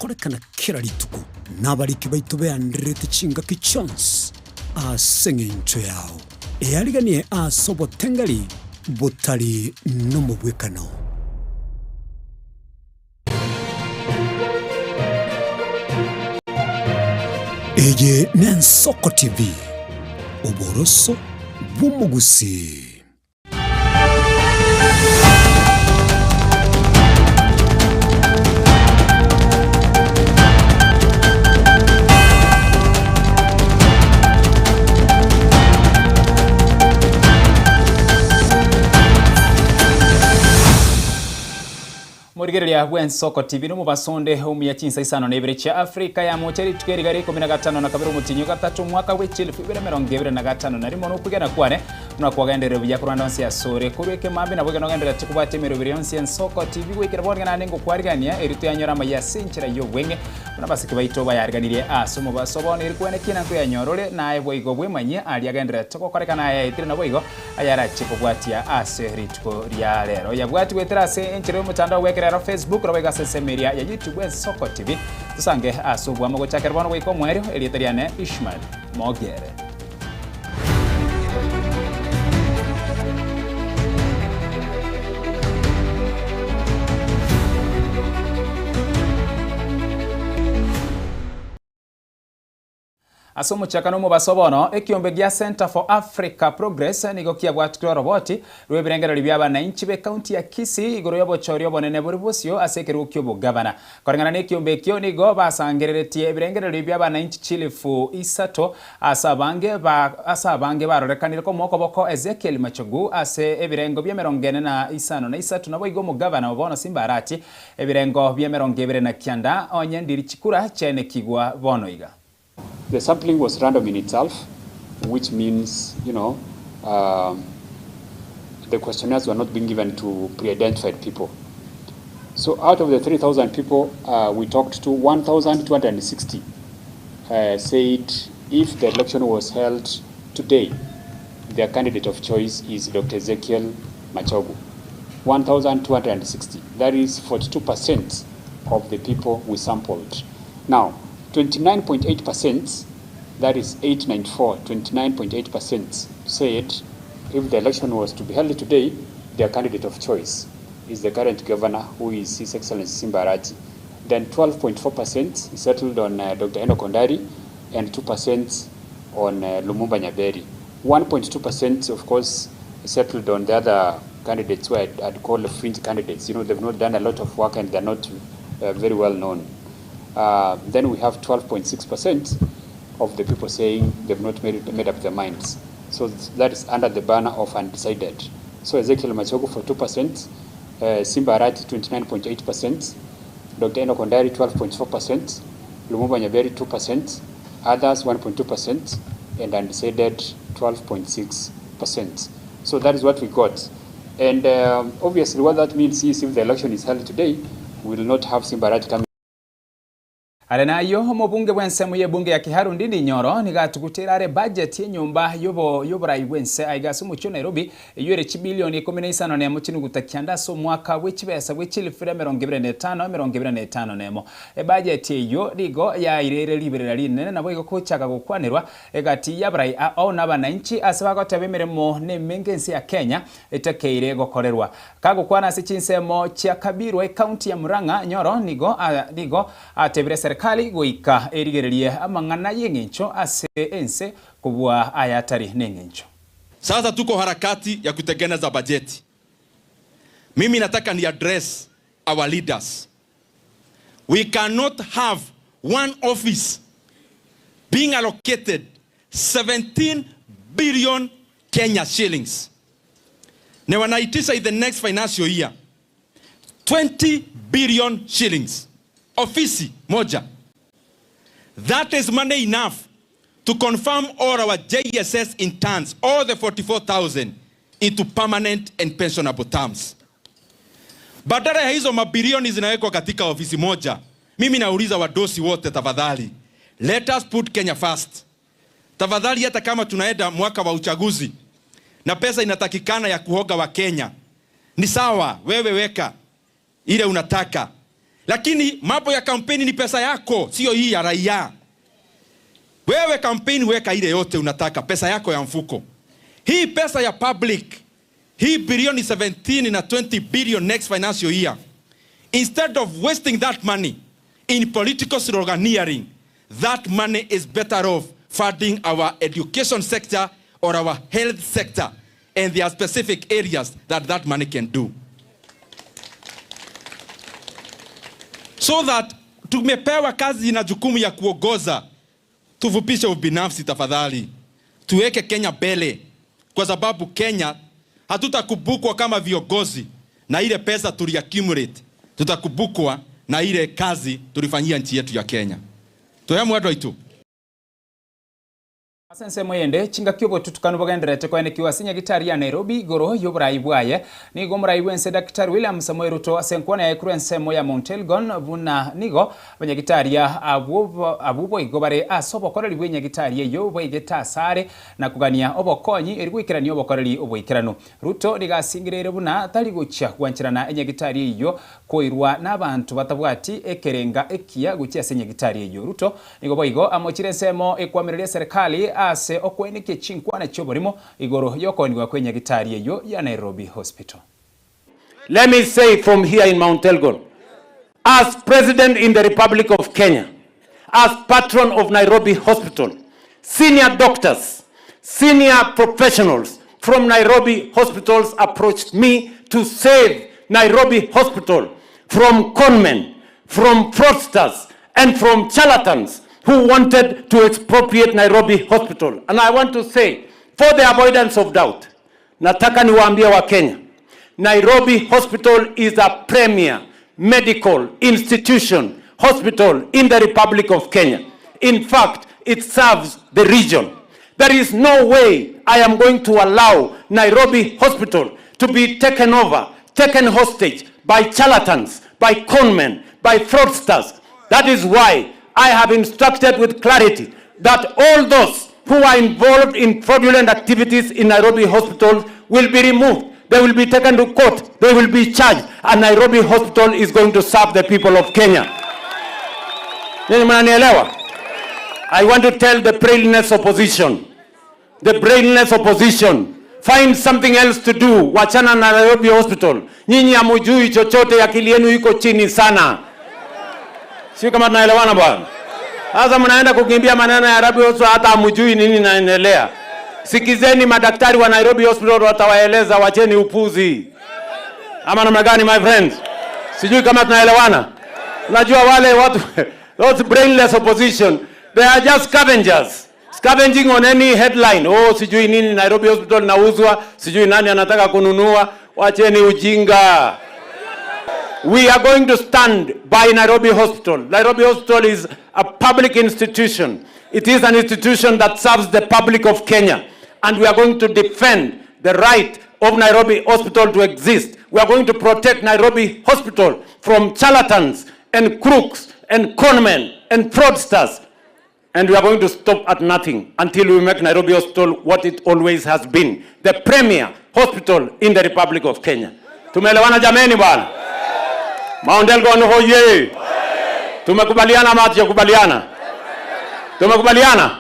Korekana kera rituko, nabariki baito beandererete chingaki chionsi ase engencho yao. Eariganie ase obotengeri botari nomobwekano. Eye n'Ensoko TV, oboroso bw'omogusii. Morigereria bw'ensoko TV nomobaso onde omuya chinsa isano na ibere chia Afrika ya mocha rituko eriga ria ikomi na gatano na kabere omotienyi o gatato omwaka bwe chielfu ibere emerongo ebere na gatano na rimo nokwegena kwane buna kwagenderire buya korwa ande onsi asore korwa ekemambia nabo iga nogendererete kobwatia emeroberi yonsi y'ensoko TV goikera bono iga naende ngokwarigania erio toyanyore amaya ase enchera y'obweng'e buna abasike baito bayariganirie ase omobaso bono eri kwane ki nankoyanyora ore naye boigo bwemanyie aria agendererete gokorekana ayaetire naboigo ayarachie kobwatia ase rituko ria rero. Yabwati goetera ase enchera y'omotandao bw'ekerero Facebook, naboigo ase ensemo eria ya YouTube Ensoko TV. Tosange ase oboamo gochakera bono goika omoerio. Erieta riane Ishmael Mogere. Ase omochakano omobaso bono, ekiombe gia Centre for Africa Progress nigo kiabwatikire oroboti rw'ebirengererio bi'abanainchi b'ecounty ya Kisii igoro y'obochori obonene bore bosio ase ekerogo ki'obogavana. Koreng'ana n'ekiombe ekio nigo basangereretie ebirengererio bi'abanainchi chilifu isato ase abange ba ase abange barorekanire komoa okoboko Ezekiel Machogu ase ebirengo bi'emerongo ene na isano na isato naboigo omogavana o bono Simba Arati ebirengo bi'emerongo ebere na kianda onye ndiri chikura chiaenekigwa bono iga. The sampling was random in itself which means you know the questionnaires were not being given to pre-identified people. So out of the 3,000 people we talked to, 1,260 said if the election was held today, their candidate of choice is Dr. Ezekiel Machogu. 1,260, that is 42% of the people we sampled. Now, 29.8 percent, that is 894, 29.8 percent said if the election was to be held today, their candidate of choice is the current governor who is His Excellency Simba Arati. Then 12.4 percent settled on uh, Dr. Enoch Ondari and 2 percent on uh, Lumumba Nyaberi. 1.2 percent, of course, settled on the other candidates who I'd, I'd call fringe candidates. You know, they've not done a lot of work and they're not uh, very well known. Uh, then we have 12.6% of the people saying they've not made, made up their minds. So that is under the banner of undecided. So Ezekiel Machogu for 2%, uh, Simba Arati 29.8%, Dr. Enoch Ondari 12.4%, Lumumba Nyaberi 2%, others 1.2%, and undecided 12.6%. So that is what we got. And um, obviously what that means is if the election is held today, we will not have Simba Arati coming. Are nayio, omobunge bw'ensemo y'ebunge ya Kiharu Ndindi Nyoro nigo atugutire are budget y'enyomba y'oborai bw'ense aiga ase omochie o Nairobi eyio ere chibilioni ikomi na isano nemo chinuguta kianda ase omwaka bwe chibesa bwe chilifu emerongo ebere na etano emerongo ebere na etano nemo. Ebudget eyio nigo yaireire riberera rinene naboigo gochaka gokwanerwa egati y'abarai ao na abanainchi ase bagoteba emeremo nemenge ense ya Kenya etakeire gokorerwa. Kagokwana ase chinsemo chia Kabirwa ecounty ya Murang'a, Nyoro nigo nigo atebire serikali goika erigererie amang'ana y'eng'encho ase ense kobua aya atari neng'encho. Sasa tuko harakati ya kutengeneza bajeti. Mimi nataka ni address our leaders. We cannot have one office being allocated 17 billion Kenya shillings na wanaitisha in the next financial year 20 billion shillings ofisi moja. That is money enough to confirm all our JSS interns, all the 44,000 into permanent and pensionable terms. Badala ya hizo mabilioni zinawekwa katika ofisi moja, mimi nauliza wadosi wote, tafadhali, let us put Kenya first. Tafadhali, hata kama tunaenda mwaka wa uchaguzi na pesa inatakikana ya kuhoga wa Kenya, ni sawa, wewe weka ile unataka, Lakini mambo ya kampeni ni pesa yako, sio hii ya raia. Wewe kampeni weka ile yote unataka, pesa yako ya mfuko. Hii pesa ya public, hii bilioni 17 na 20 billion next financial year, instead of wasting that money in political sloganeering, that money is better off funding our education sector or our health sector, and there are specific areas that that money can do. So that tumepewa kazi na jukumu ya kuongoza, tuvupishe ubinafsi tafadhali, tuweke Kenya mbele, kwa sababu Kenya hatutakumbukwa kama viongozi na ile pesa tuliaccumulate, tutakumbukwa na ile kazi tulifanyia nchi yetu ya Kenya. Toya andũ aitũ. Ase ensemo eyende, chingaki obotutukanu bogendererete koenekiwa ase nyagitari ya Nairobi igoro y'oborai bwaye. Nigo omorai bw'ense Daktari William Samoei Ruto ase enkwana yaye korwa ensemo ya Mount Elgon buna nigo abanyagitari abwo abwo boigo bare ase obokoreri bw'enyagitari eyio baigete asare na kogania obokonyi eri goikerania obokoreri oboikeranu. Ruto nigo asingereire buna tari gochia gwancherana enyagitari eyio koirwa nabanto batabwati ekerenga ekiya gochia ase enyagitari eyio. Ruto nigo boigo amochire ensemo ekoamereria eserekari ase okoenekia chinkwana chi'oborimo igoro y'okoonigwa kw'enyagitari eyio ya Nairobi Hospital. Let me say from here in Mount Elgon, as President in the Republic of Kenya, as patron of Nairobi Hospital, senior doctors, senior professionals from Nairobi hospitals approached me to save Nairobi Hospital from conmen, from fraudsters, and from charlatans who wanted to expropriate Nairobi Hospital. And I want to say, for the avoidance of doubt, nataka niwaambie wa Kenya, Nairobi Hospital is a premier medical institution, hospital in the Republic of Kenya. In fact, it serves the region. There is no way I am going to allow Nairobi Hospital to be taken over, taken hostage by charlatans, by conmen, by fraudsters. That is why I have instructed with clarity that all those who are involved in fraudulent activities in Nairobi Hospital will be removed. They will be taken to court. They will be charged. And Nairobi Hospital is going to serve the people of Kenya. Nyinyi mnanielewa? I want to tell the brainless opposition, the brainless opposition, find something else to do. Wachana na Nairobi Hospital. Nyinyi hamujui chochote, akili yenu iko chini sana. Sio kama tunaelewana bwana? Sasa mnaenda kukimbia maneno ya Nairobi Hospital, hata hamujui nini inaendelea. Sikizeni madaktari wa Nairobi Hospital watawaeleza, wacheni upuzi. Ama namna gani my friends? Sijui kama tunaelewana. Unajua wale watu those brainless opposition, they are just scavengers. Scavenging on any headline. Oh, sijui nini Nairobi Hospital nauzwa, sijui nani anataka kununua. Wacheni ujinga. We are going to stand by Nairobi Hospital. Nairobi Hospital is a public institution. It is an institution that serves the public of Kenya. And we are going to defend the right of Nairobi Hospital to exist. We are going to protect Nairobi Hospital from charlatans and crooks and conmen and fraudsters. And we are going to stop at nothing until we make Nairobi Hospital what it always has been, the premier hospital in the Republic of Kenya. Tumeelewana jameni bwana? Mount Elgon hoye! Tumekubaliana ama hatujakubaliana? Tumekubaliana?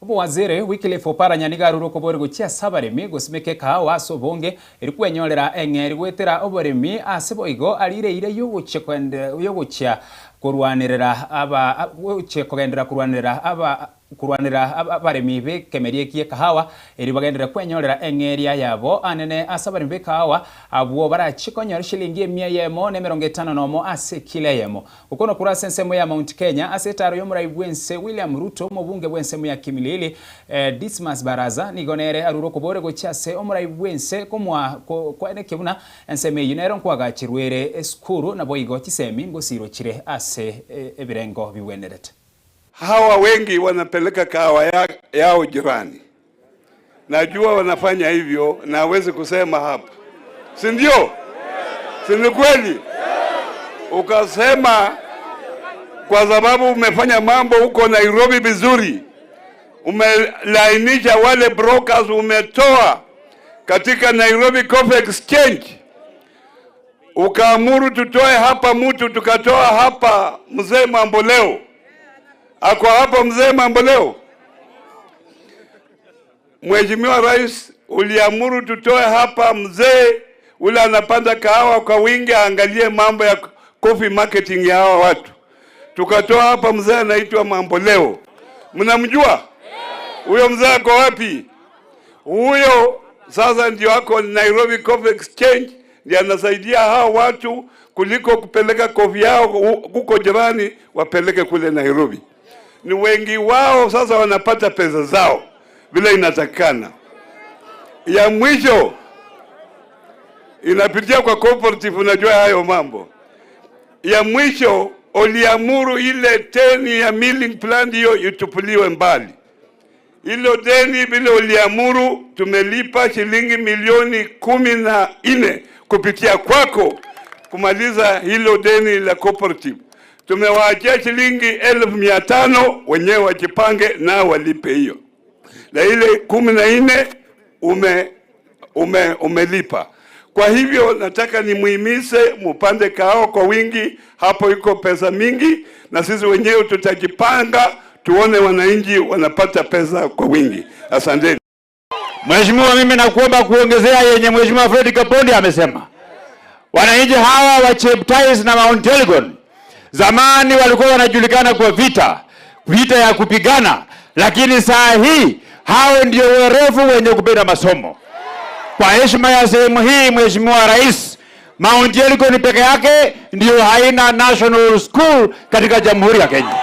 Omowaziri Wycliffe Oparanya nigo arure okoboria gochia ase abaremi gosimeka ekahawa ase obonge eri kwenyorera eng'eri goetera oboremi ase boigo arire eira yogochia koende yogochia korwanerera aba gochia kogenderera korwanerera aba korwanera abaremi b'ekemeria eki ekahawa eri bagenderere kwenyorera eng'eria yabo anene ase abaremi b'ekahawa abwo barachie konyora shilingi emia eyemo na emerongo etano nomo ase ekilo eyemo. Oko nokoro ase ensemo ya Mount Kenya ase etaro y'omorai bw'ense William Ruto omobunge bw'ensemo ya Kimilili Dismas Baraza nigo nere arure okobore gochia ase omorai bw'ense komoa koenekia buna ensemo eyio nero nkoagachirwe ere esukuru naboigo chisemi ngosirwe chire ase ebirengo bigwenerete. Hawa wengi wanapeleka kahawa ya, yao jirani. Najua wanafanya hivyo na hawezi kusema hapa, si ndio? Si ni kweli? Ukasema kwa sababu umefanya mambo huko Nairobi vizuri, umelainisha wale brokers, umetoa katika Nairobi Coffee Exchange. Ukaamuru tutoe hapa mtu, tukatoa hapa mzee Mamboleo. Ako hapa mzee Mamboleo? Mheshimiwa Rais, uliamuru tutoe hapa mzee ule anapanda kahawa kwa wingi, aangalie mambo ya coffee marketing ya hawa watu. Tukatoa hapa mzee anaitwa Mamboleo. Mnamjua huyo mzee? Ako wapi huyo? Sasa ndio ako Nairobi Coffee Exchange, ndio anasaidia hao watu kuliko kupeleka coffee yao huko jirani, wapeleke kule Nairobi. Ni wengi wao sasa wanapata pesa zao vile inatakikana. Ya mwisho inapitia kwa cooperative, unajua hayo mambo. Ya mwisho uliamuru ile deni ya milling plant hiyo itupuliwe mbali. Hilo deni vile uliamuru, tumelipa shilingi milioni 14 kupitia kwako kumaliza hilo deni la cooperative. Tumewaachia shilingi 500,000 wenyewe wajipange nao walipe hiyo, na ile 14 umelipa. Kwa hivyo nataka nimuhimize mupande kahawa kwa wingi, hapo iko pesa mingi, na sisi wenyewe tutajipanga tuone wananchi wanapata pesa kwa wingi. Asanteni. Mheshimiwa, mimi nakuomba kuongezea yenye Mheshimiwa Fred Kapondi amesema. Wananchi hawa wa Cheptais na Mount Elgon zamani walikuwa wanajulikana kwa vita, vita ya kupigana, lakini saa hii hao ndio werevu wenye kupenda masomo. Kwa heshima ya sehemu hii, Mheshimiwa Rais, Mount Elgon peke yake ndio haina national school katika Jamhuri ya Kenya.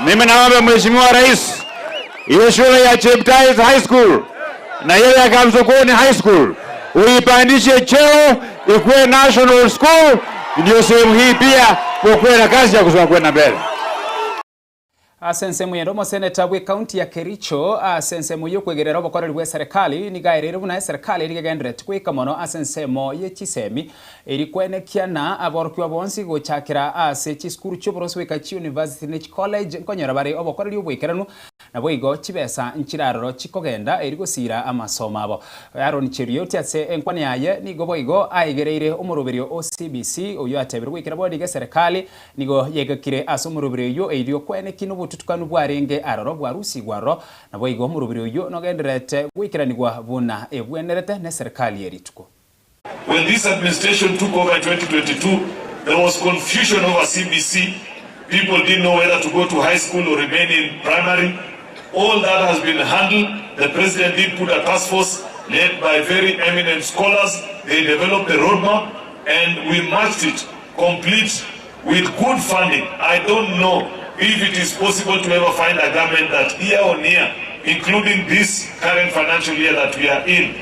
Mimi naomba Mheshimiwa Rais, hiyo shule ya Cheptais High School na ile ya Kamsokoni High School uipandishe cheo ikuwe national school, ndio sehemu hii pia kukuwe na kazi ya kusoma kwenda mbele. Ase ensemo yende omoseneta bwe county ya Kericho ase ensemo y'okwegerera obokoreri bwa eserekari niga aereire buna eserekari niga egendereti goika mono ase ensemo ye chisemi eri kwenekiana aborokigwa bonsi gochakera ase chisukuru chioborosi goika chiuniversity ne chicollege nkonyora bare obokoreri oboikeranu nabo igo chibesa nchiraroro chikogenda eri gosira amasomo abo. Aaron Cheruiyot ase enkwana yaye nigo boigo aigereire omoroberio o CBC oyo atebire goikera bono iga eserekari nigo yegekire ase omoroberio oyio erio kweneki na obotutukanu bwarenge aroro bwarusigwa aroro nabo igo omoroberio oyio nogendererete goikeranigwa buna ebwenerete na eserekari ye rituko. When this administration took over in 2022, there was confusion over CBC. People didn't know whether to go to high school or remain in primary. All that has been handled. The president did put a task force led by very eminent scholars. They developed a roadmap and we matched it complete with good funding. I don't know if it is possible to ever find a government that year on year, including this current financial year that we are in,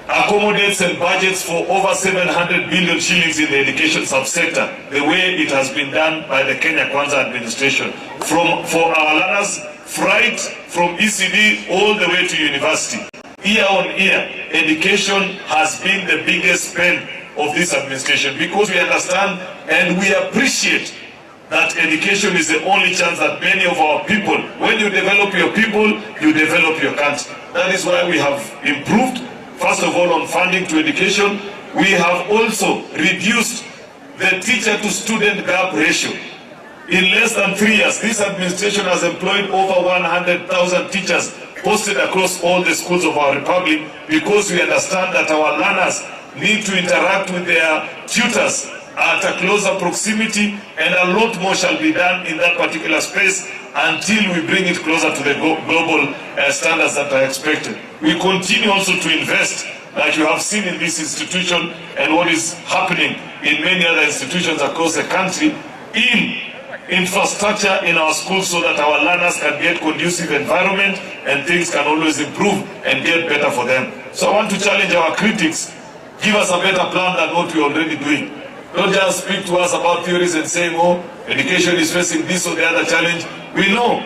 accommodates and budgets for over 700 billion shillings in the education subsector, the way it has been done by the Kenya Kwanza administration. For our learners, right from ECD all the way to university. Year on year, education has been the biggest spend of this administration because we understand and we appreciate that education is the only chance that many of our people, when you develop your people, you develop your country. That is why we have improved, first of all, on funding to education. We have also reduced the teacher to student gap ratio. In less than 3 years, this administration has employed over 100,000 teachers posted across all the schools of our republic because we understand that our learners need to interact with their tutors at a closer proximity, and a lot more shall be done in that particular space until we bring it closer to the global standards that are expected. We continue also to invest, like you have seen in this institution and what is happening in many other institutions across the country, in infrastructure in our schools so that our learners can get conducive environment and things can always improve and get better for them. So I want to challenge our critics, give us a better plan than what we're already doing. Don't just speak to us about theories and saying, oh, education is facing this or the other challenge. We know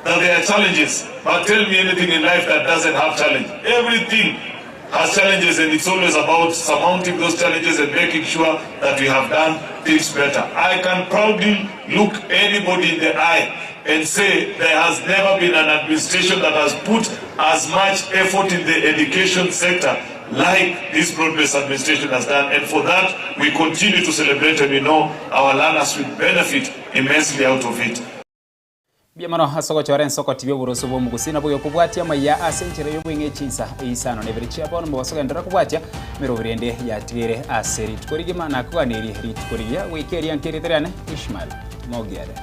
that there are challenges, but tell me anything in life that doesn't have challenge. Everything has challenges, and it's always about surmounting those challenges and making sure that we have done things better. I can proudly look anybody in the eye and say there has never been an administration that has put as much effort in the education sector like this broad-based administration has done and for that we continue to celebrate and we know our learners will benefit immensely out of it. Mbuya mono ase ogochora ensoko tibia oboroso bw'omogusii nabo gekobwatia amaiya ase enchera y'obweng'e chinsa isano na ibere chia bono mobaso genderera kobwatia emeroberi ende yatigaire ase rituko rigima nakoganerie rituko rigiya goika eria nka erieta riane Ishmael Mogiere.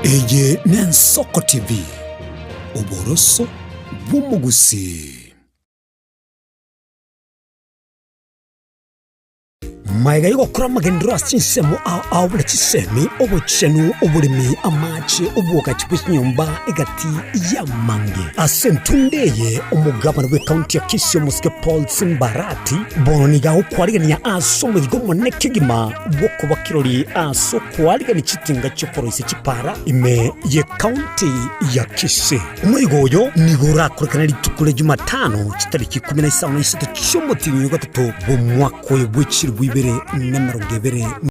Eye n'Ensoko TV, oboroso bw'omogusii. Magega y'ogokora amagenderero ase chinsemo ao ao buna chisemi, obochenu, oboremi, amache, obwogachi bwe chinyomba egati y'amange. Ase entunda eye, omogabana bw'ecounty ya Kisii omosike Paul Simbarati bono nigo agokwarigania ase omoyigo omonene kegima bw'okoba kirori ase okwarigania chitinga chi'okoroisia chipara ime y'ecounty ya Kisii. Omoyigo oyo nigo orakorekane rituko ria Jumatano chitariki ikomi na isano na isato chi'omotienyi o gatato bw'omwaka oyo bwe chilifu ibere na emerongo ebere.